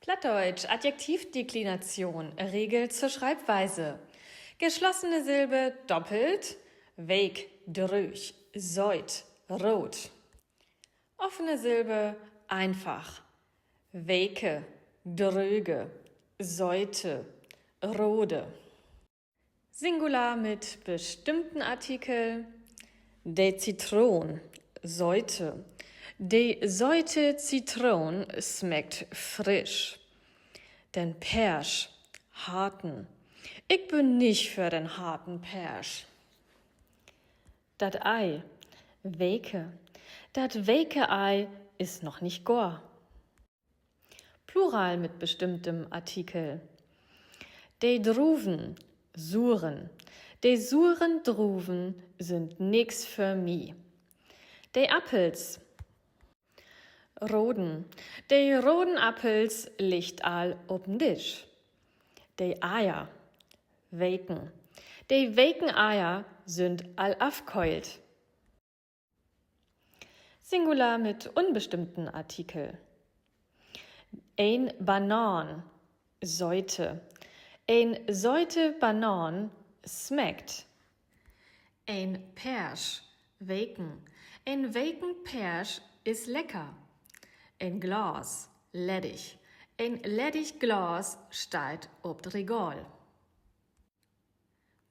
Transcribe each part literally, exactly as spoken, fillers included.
Plattdeutsch, Adjektivdeklination, Regel zur Schreibweise. Geschlossene Silbe doppelt, week, dröög, sööt, root. Offene Silbe einfach, weke, dröge, söte, rode. Singular mit bestimmten Artikel. De Zitroon, söte. De söte Zitroon smeckt frisch. Den Persch, harten. Ik bün nich för den harten Persch. Dat Ei, weke. Dat weke Ei is noch nich gor. Plural mit bestimmtem Artikel. De Druven, suren. De suren Druven sünd nix för mi. De Appels, roden. De roden Appels liggt all op'n Disch. De Eier, weken. De weken Eier sünd all afköhlt. Singular mit unbestimmten Artikel. Een Banaan, söte. Een söte Banaan smeckt. Een Persch, weken. Een weken Persch is lecker. Een Glas, leddig. Een leddig Glas steiht op't Regal.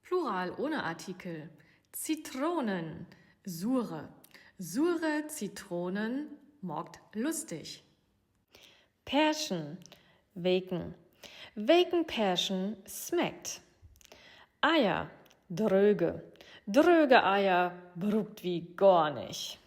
Plural ohne Artikel. Zitronen, sure. Sure Zitronen maakt lustig. Perschen, weken. Weken Perschen smeckt. Eier, dröge. Dröge Eier bruukt wi gor nich.